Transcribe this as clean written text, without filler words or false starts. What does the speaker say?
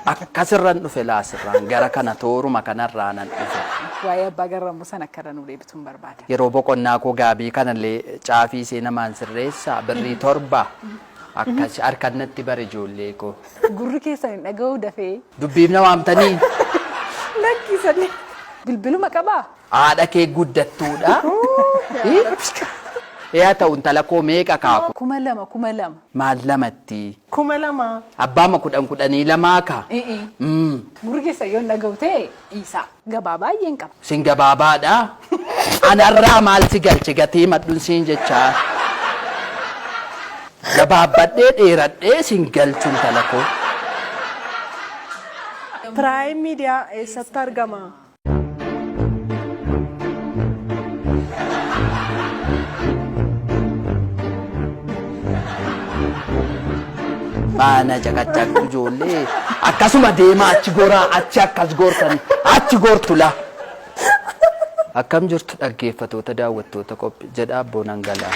Akkasirran dhufe laa asirraan gara kana tooruma kanarraa nan dhufe. Waa'ee abbaa garramuu sana akka irra nuu deebituun barbaada. Yeroo boqonnaa koo gaabii kanallee caafii ishee namaan sirreessa birrii 7 akkas harkan natti bare ijoollee koo. Gurri keessan hin dhaga'uu dafee. Dubbiif na waamtanii? Lakkii sallee. Bilbiluma qabaa? Haadha kee guddattuudha. Ee haa ta'u intala koo meeqa kaaku? 2000 2000. Maal lamatti? 2000. Abbaama kudhan kudhanii lamaa ka? I'ii. Gurri keessan yoo hin dhaga'u ta'e dhiisaa. Gabaa baay'een qaba. Sin gabaabaadha. Anarraa maal si galche gatii madhun siin jechaa. Gabaabbadhee dheeradhee sin galchu intala koo. Prime Media eessatti argama? Baana caqacaqtu ijoollee akkasuma deemaa achi goraa achi akkas goortani achi goortu laa. Akkam jirtu dhaggeeffatoota daawwattoota qophi jedha abboon hangalaa.